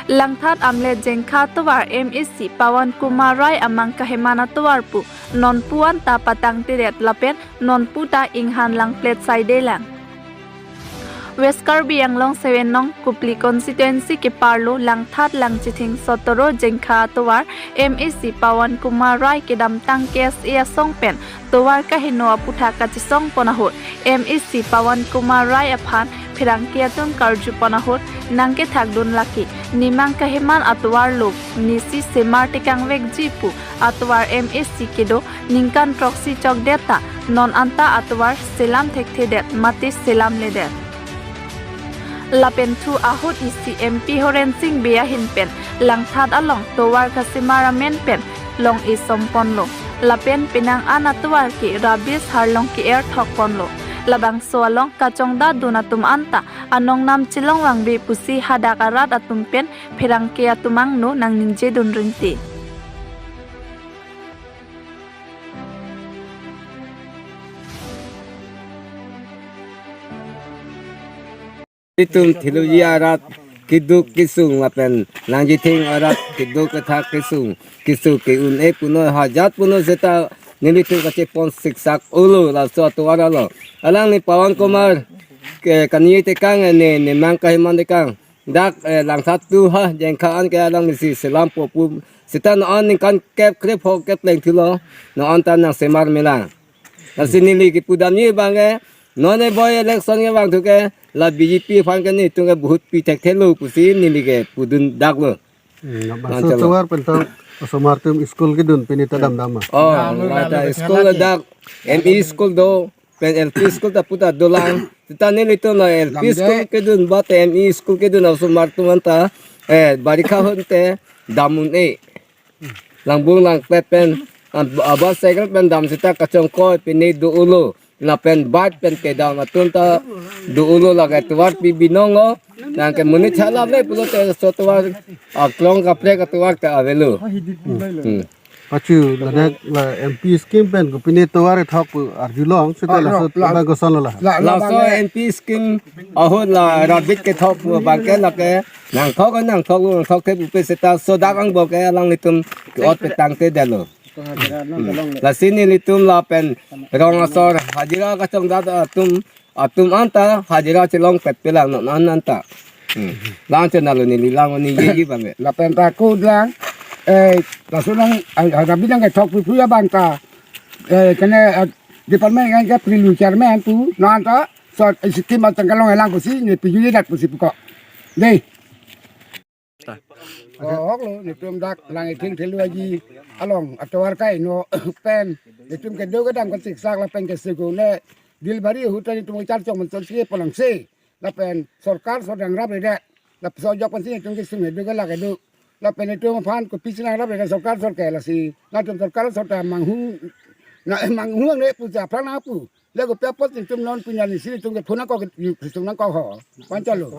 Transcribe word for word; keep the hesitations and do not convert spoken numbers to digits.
Langthat Amlet Jengkha atovar M A C Pawan Kumar Rai amang kaheman atovar pu nonpu anta patangtedet lapen nonpu ta inghan langplet saidelang. West Karbi Anglong seven nong Kopili constituency keparlo Langthat Langchithing Sotoro Jengkha atovar M A C Pawan Kumar Rai kedamtang K S A asong pen tovar kaheno aputhak kachesongpon ahut M A C Pawan Kumar Rai aphan pherangke atum karjupon ahut nangkethakdun lake nemang kaheman atovar lo nesi semar tekangvekji pu atovar M A C kedo ningkan throksi chokdet ta non anta atovar selam thekthedet mate selamledet. Lapen thu ahut isi M P Horen Sing Bey ahin pen Langthat along tovar kasemar amen pen long-e somponlo. Lapen penang an atovar ke rubbish harlong ke-er thokponlo. Labangso along kachongdatdun atum anta anong nam chelongvangve pusi hadak arat atum pen pherangke atum angno nangningjedun ringti. Itum Theluji arat keduk kesung lapen Langchithing arat keduk kethak kesung kesu ke-un-e punon hajat punon seta nelitum kachepon siksak ulo laso atovar along. Alangli Pawan Kumar ke kani tekang ne nemang kaheman tekang dak, eh, Langthat tu ha Jengkha an ke alanglisi selampo pu seta non ningkan kep krepho kepleng thulo non anta nangsemar melang. Lasi neli kepudamji abang ke non e-by-election kevang thu ke la B J P aphan ke netum ke vote pi thekthelo pusi neli kepudun daklo. Hmm, bangso Anchalo. Tovar pen tang osomar atum school kedun pini ta damdam ma. Oh, Dam, la ta dam, school dam. Dak M E school do pen L P school ta puta dolang. Seta nelitum la L P Lamde. School kedun ba te M E school kedun osomar atum anta, eh, barikha ahut te dam un-e. Langbung langpet pen, ah, bus cycle pen dam seta kachongkoi pine do-olo. Lapen bat pen kedam atum ta do-olo lake tovar pi binonglo. Nangke monit chalap le pulote so tovar, ah, klong kaprek atovar ta avelo. Hmm. Pachu ladak la M P scheme pen kopine tovar thok pu arjulong seta Ah, laso la, la, bang kosonlo la. La, la, Laso bang, M P scheme ahut la rabbit kethok pu abang ke lake nangthok nangthok nangthok the pupe seta so dak angbong ke alanglitum ke-ot petangtedetlo. Lasi nelitum lapen rong asor hajira kachongdat atum atum anta hajira chelongpet pelang non an anta. Hmm. Lang chenalo neli lang oni yeji bang ke. Lapen ta ko lang, eh, laso lang, eh, rabbit lang kethok pupu abang ta. Eh, kene, eh, department kan ke prilu chairman pu non anta. So, eh, scheme atang kalong elang pusi ne pijuli dak pusi puko. Dei. Oh, hok lo, netum dak Langchithing Theluji along atovar kaino pen netum kedo kedam kasiksak lapen kesegu ne Dilbari ahut ta netum kecharchok manchot si polang se. Lapen sorkar so dang rap redet. Lapen so jok pensi netum kesung kedo kelak kedo. Lapen netum aphan kopi si nang rap redet sorkar sorkar lasi. Latum sorkar sorkar manghu na manghu ne puja pran apu. Lagu pe apot netum non punya nisi netum ke phone ko ke sung nang ko ho. Pancalo.